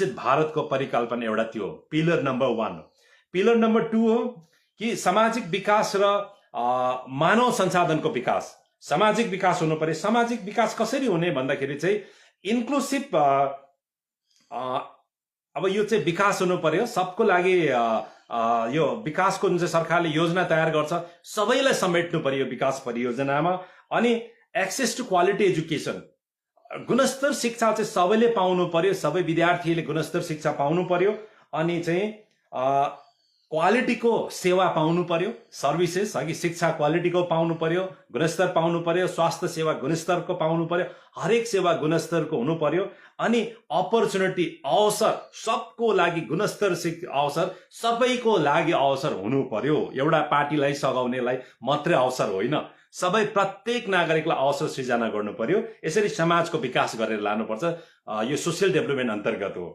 भारतको परिकल्पना एउटा त्यो पिलर नम्बर 1 हो। पिलर नम्बर 2 हो कि सामाजिक विकास र मानव संसाधनको विकास। सामाजिक विकास हुनु पर्यो। सामाजिक विकास कसरी हुने भन्दाखेरि चाहिँ इन्क्लुसिभ, अब यो चाहिँ विकास हुनु पर्यो सबको लागि। यो विकासको जुन चाहिँ सरकारले योजना तयार गर्छ सबैलाई समेट्नु पर्यो विकास परियोजनामा। अनि एक्सेस टु क्वालिटी एजुकेसन, गुणस्तर शिक्षा चाहिँ सबैले पाउनु पर्यो, सबै विद्यार्थीले गुणस्तर शिक्षा पाउनु पर्यो। अनि चाहिँ क्वालिटीको सेवा पाउनु पर्यो, सर्भिसेस अघि शिक्षा क्वालिटीको पाउनु पर्यो, गुणस्तर पाउनु पर्यो, स्वास्थ्य सेवा गुणस्तरको पाउनु पर्यो, हरेक सेवा गुणस्तरको हुनु पर्यो। अनि अपर्च्युनिटी, अवसर सबको लागि गुणस्तर अवसर सबैको लागि अवसर हुनु पर्यो। एउटा पार्टीलाई सघाउनेलाई मात्रै अवसर होइन, सबै प्रत्येक नागरिकलाई अवसर सृजना गर्नु पर्यो। यसरी समाजको विकास गरेर लानुपर्छ। यो सोसियल डेभलपमेन्ट अन्तर्गत हो।